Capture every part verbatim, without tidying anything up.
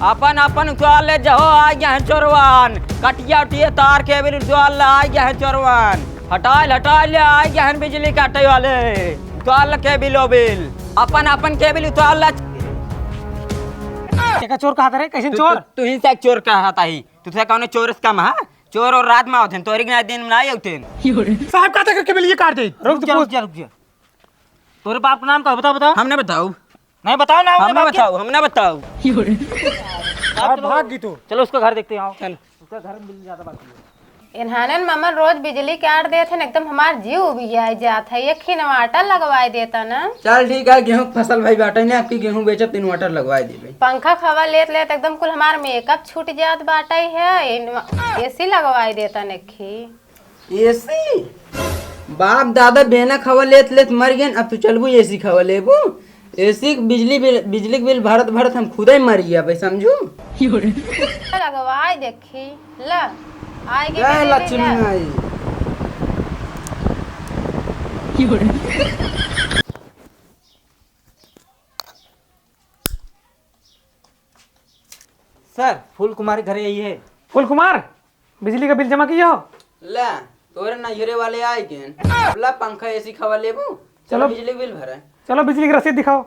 अपन अपन उतार ले जहो, आ गया है चोरवन। कटिया उटिया तार केबिल उतार ले, आ गया है चोरवन। हटाए ले, हटाए ले, आ गया है बिजली काटे वाले। उतार ले केबिल ओबिल, अपन अपन केबिल उतार ले। केका चोर कहा था रे? कैसे तू, चोर? तू, तू ही से चोर कहा था ही। तू से कौन चोर इसका महा? चोर और रात में होते हैं, तोरी के ना दिन में ना होते हैं। साहब, का तक केबिल ये काट दे। रुक जा, रुक जा, रुक जा। तोरे बाप का नाम का? बताओ, बताओ। हम ना बताऊ। नहीं बताओ ना, हम ना बताऊ, हम ना बताऊ। आप चलो। भाग गई तू। चलो, उसका घर देखते हैं, आओ। चल। उसका घर में बिजली ज्यादा बाकी है। इन्हानन ममन रोज बिजली काट देत हन, एकदम हमार जीव उबियाई जात है। एक ही inverter लगवाई देता ना। चल ठीक है, गेहूं के फसल भाई बाटे ने, आपकी गेहूं बेचत inverter लगवाई देबे। पंखा खवा लेत लेत एकदम कुल हमार makeup छूट जात बाटे है। इन-, AC लगवाई देता ने एक ही। AC? बाप दादा बेना खवा लेत लेत मर गए, अब तू चलबू AC खवा लेबू? AC के बिजली बिल, बिजली के बिल भरत भरत हम खुदे मर गया भाई, समझू? लगवाई देखी। ला, आए के जय बिजली लक्ष्मी ला। माई। सर, फूल कुमार के घरे यही है। फूल कुमार, बिजली का बिल जमा किया हो? ला, तोरे नैहरे वाले आए गए। अब ला पंखा AC खवा लेबू। चलो। चलो बिजली के बिल भरे। चलो बिजली की रसीद दिखाओ।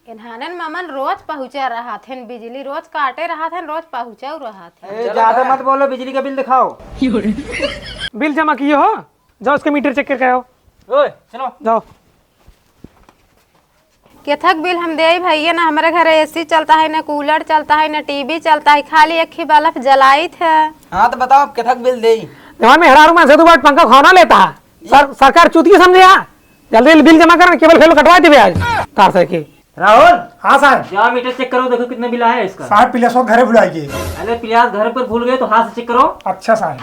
इन्हानन ममन रोज पहुँचा रहत हन बिजली, रोज काटे रहत हन, रोज पहुँचाऊ रहत हन। ए, चलो ज्यादा घर। मत बोलो, बिजली का बिल दिखाओ। बिल जमा किए हो? जाओ उसके मीटर चेक करके आओ। ओए, चलो। जाओ। केथक बिल हम देई भैया, ना हमरे घर AC चलता है, ना कूलर चलता है, ना टीवी चलता है, खाली एक ही बल्ब जलाइत है। हाँ, तो बताओ, आप केथक बिल देई? जवान मेहरारू में से दो बार पंखा खाना लेता है। सर, सरकार चूतिया समझे है? जल्दी बिल जमा करना, केबल फेबल कटवा देबे आज तार से के। राहुल। हाँ साहब। जाओ मीटर चेक करो, देखो कितना बिल आया है इसका। साहब, पिलियास घरे भुलाइए। अरे पिलियास घर पर भूल गए तो हाथ से चेक करो। अच्छा साहब।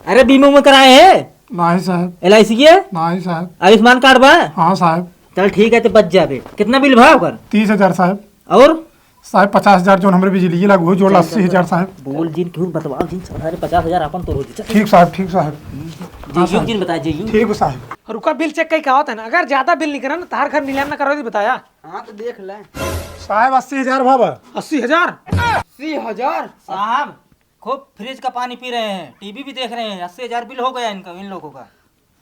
अरे बीमा उमा कराए है? नहीं साहब। LIC की है? नहीं साहब। आयुष्मान कार्ड बा? हाँ साहब। चल ठीक है, तो बच जाबे। कितना बिल भा ओकर? तीस हजार साहब। और? साहब, पचास हजार जोन हमरे बिजली लागू हो, जोड़ चल, अस्सी हजार चल, साहब। बोल जिन, क्यों बतवाओ जिन, साढ़े पचास हजार अपन तो हो जी, चल। ठीक साहब, ठीक साहब। हाँ जयू साहब। जिन बताया, जयू। ठीक साहब। रुका, बिल चेक कई का होता है ना, अगर ज्यादा बिल निकला ना, तार घर नीलाम ना करो, बताया। हाँ, तो देख ले। साहब, अस्सी हजार भावा। अस्सी हजार? अस्सी हजार? साहब, खूब फ्रिज का पानी पी रहे हैं, टीवी भी देख रहे हैं, अस्सी हजार बिल हो गया इनका, इन लोगों का।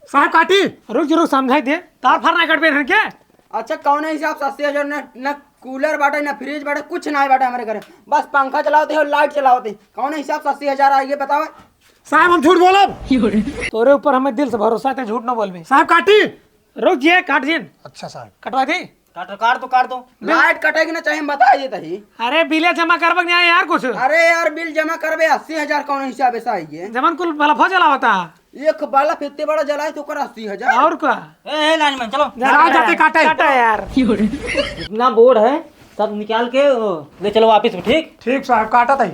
साहब काटी। रुक, रुक, समझाई दे। तार फार ना कटबे रहन के? अच्छा, कौन हिसाब से अस्सी हजार? न, न कूलर बाटे, न फ्रिज बाटे, कुछ ना बाटे हमरे घरे। बस पंखा चलावते हो, लाइट चलावते, कौन हिसाब से अस्सी हजार आई, ये बताओ। साहब, हम झूठ बोलब? तोरे ऊपर हमें दिल से भरोसा है, ते झूठ ना बोलबे। साहब काटी। रुक जे, काट जिन। अच्छा साहब। कटवा दे। काट, काट दो, काट दो। लाइट कटेगी ना, चाहे हम बता देता ही। अरे, बिले जमा करबे नहीं आए यार कुछ। अरे यार, बिल जमा करबे, अस्सी हजार कौन हिसाब से आई है? जमन कुल बल्ब हो जलावता। एक बल्ब इतने बड़ा जलाए तो ओकर अस्सी हजार। और का? ए, ए, लाइन में चलो। जा, जा, जा, जाते काटे। काटा यार। जितना बोर्ड है, सब निकाल के, ओ, ले चलो वापस में, ठीक? ठीक साहब, काटा था ही।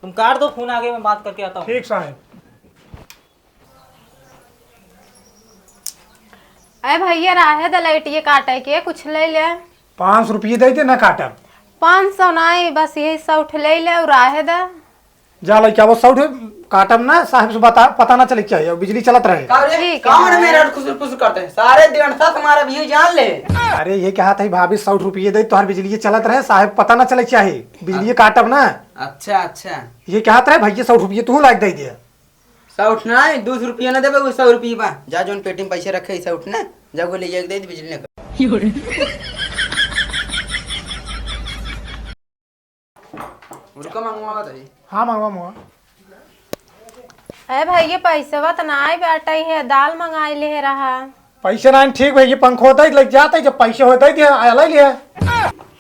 तुम काट दो, फोन आ गया, मैं बात करके आता हूँ। ठीक साहब। अरे भैया, राहे द लाइटिए काटे के, कुछ ले ले। पाँच सौ रुपये दे दे, ना काटब। पाँच सौ नहीं, बस यही सौठ ले ले और राहे द। जा लइके आवो सौठ, काटब ना, साहब से बता, पता ना चले क्या है, बिजली चलत रहे। का रे? ठीक है। कौन मेरा खुसुर फुसुर करते हैं? सारे दिन से तुम्हारा भी जान ले। अरे ये क्या था भाभी, सौठ रुपये दे, तोहर बिजली चलत रहे, साहब पता ना चले क्या है, बिजली काटब ना। अच्छा, अच्छा। ये क्या था भैया, सौठ रुपये तू लाइक दे दिया। सौठ ना है, दो सौ रुपया ना देबे, वो सौ रुपया बा। जा, जौन पेटी में पैसे रखे, सौठ ना, जा, वो ले जाके दे दे बिजली ना कर। रुका, मंगवा दे। हाँ, मंगवा, मंगवा। ए भैया, पैसवा त ना आई बाटे है, दाल मंगाई ले रहा। पैसे ना, ठीक भैया, पंखो दे लग जाते, जब पैसे होते दे, आ ले लिया।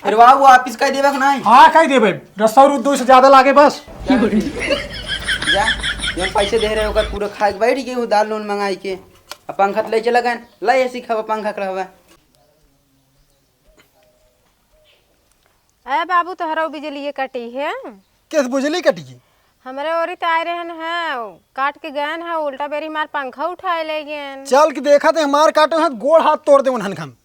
फिर वाह, वो वापिस कर देबे कि नहीं? हाँ, कर देबे, दस सौ रुपये से ज्यादा लागे बस। जा, जौन पैसे दे रहे, ओकर पूरा खाए के बैठ गए, वो दाल नून मंगाई के। अब पंखा त ले चला गए, ले एसी खावा, पंखा के रहवा। ए बाबू, तोहरो बिजलिए कटी है? किस बिजली कटी है? हमरे ओरी त आए रहन है, काट के गएन है, उल्टा बेरी मार पंखा उठाए ले गएन। चल के देखा थे, हमार काटे हैं, गोड़ हाथ तोड़ दे उन्हन हम।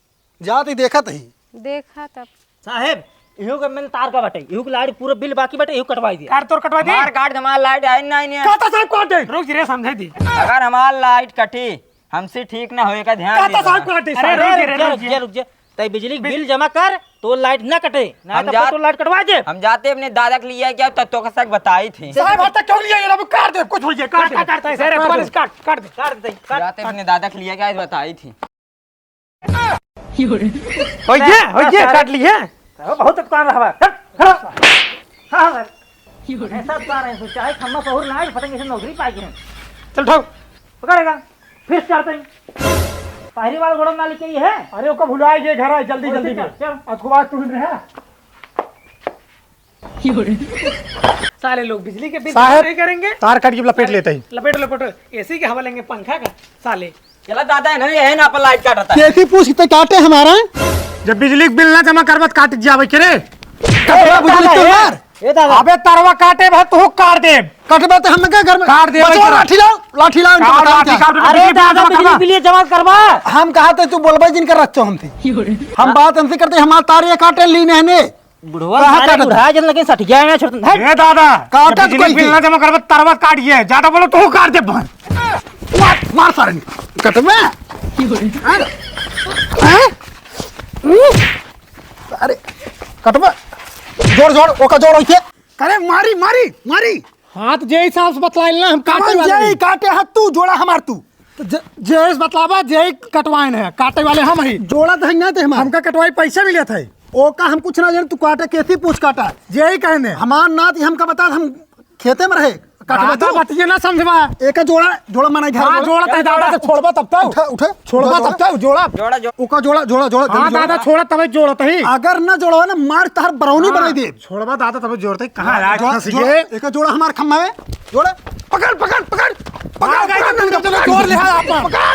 जात ही देखत ही। देखा तब। साहेब, इहू के मेन तार का बाटे, इहू के लाइट पूरा बिल बाकी बाटे, इहू कटवाई दिया। काट तोर कटवा दे। हमार काट दे, हमार लाइट आई नहीं, नहीं। कहता साहब काट दे। रुक जी रे, समझे दी। अगर हमार लाइट कटी, हमसे ठीक ना होए का ध्यान कहता दे साहब देना। काट दे, अरे साहब। रुक जी रे, अरे रुक रुक जी। जा, रुक जा। तै बिजली के बिल जमा कर, तो लाइट ना कटे, ना हम तो जा-, तो लाइट कटवा दे। हम जाते अपने दादा के लिए क्या, तो, तो का सक बताई थी। साहब, हाथ तक क्यों लिया? ये लो, काट दे, कुछ हो जाए, काट दे। काट, काट, काट, सारे काट दे। काट, काट दे। काट दे, काट। जाते अपने दादा के लिए क्या बताई थी। हो गया, हो गया, काट लिए। तो बहुत दुकान रहा। हट, हट। हाँ, हाँ, सर। ऐसा दुकान है, चाहे खम्मा सहूर ना आए, पता नहीं कैसे नौकरी पाई है। चल, उठाओ। पकड़ेगा, फिर से चढ़ते हैं। पहली बार गोड़ा ना लेके ये है। अरे, ओका भुला गए घर आए, जल्दी, ओके, जल्दी चल, कर। चल। आज को बात तू रहा। साले लोग बिजली के बिल साहब, नहीं करेंगे। तार काट के लपेट लेते ही। लपेट, लपेट, एसी के हवा लेंगे, पंखा का, साले। चला दादा, नहीं है ना, अपन लाइट काटता है। कैसी पूछ के काटे हमारा? जब बिजली के बिल ना जमा करबत, काट जावे के रे। कटवा बिजली दादा, के ए, मार। ए दादा। अबे तरवा काटे भाई, तू काट दे। कटबे तो हम का घर में काट दे बचवा भाई, लाठी लाओ, लाठी लाओ, इनका काट बताओ लाठी, क्या? काट दे, अरे बिजली बिल दादा, जमा बिजली करबा। बिल जमा करबा। हम कहा थे, तू बोलबे जिनका रखो हमसे। हम बात हमसे करते, हमार तार ये काटे ली नहीं ने। बुढ़वा कहाँ सारे काटत? बुढ़ा जन लेकिन सठ गया है, छोड़, हट। ए दादा, काटत जब बिजली कोई बिल के? ना जमा करबे, तरवा काट ये। ज्यादा बोलो तो काट दे बहन। मार, मार सारे ने। कटबे? अरे, हैं? अरे, कटबे? जोड़, जोड़, ओका जोड़ ओके। अरे मारी, मारी, मारी। हाथ जे हिसाब से बतलाइल ना, हम काटे कमन वाले जे नहीं। काटे हाथ तू, जोड़ा हमार तू। तो ज-, जे हिसाब बतलावा, जे ही कटवाइन है, काटे वाले हम ही। जोड़ा तो है ना ते हमार। हमका कटवाई पैसा मिले थे। ओका हम कुछ ना जाने, तू काटे कैसी पूछ काटा। जे ही कहने। हमार नात ही हमका बता, हम खेते में रहे। काटबे दादा तो। बतिये ना समझबा। एक जोड़ा, जोड़ा मना घर हाँ, जोड़ा। जोड़ा तही दादा तो छोड़बा तब तो। उठा, उठा। छोड़बा जोड़ा, तब तो, जोड़ा। जोड़ा, जोड़ा। ओका जोड़ा, जोड़ा, जोड़ा, हाँ, जल्दी दादा जोड़ा। छोड़ा तबे जोड़ा तही। अगर ना जोड़ा ना, मार तहर बरौनी हाँ, बनाई दे। छोड़बा दादा तबे जोड़ा तही। कहाँ हाँ, यार, जोड़ा, फंस जोड़ा, गए। एक जोड़ा हमार खम्मा है। जोड़ा। पकड़, पकड़, पकड़। पकड़, हाँ, पकड़, गए, पकड़, तू तो पकड़। जोड़ ले, हाँ, आपन। पकड़।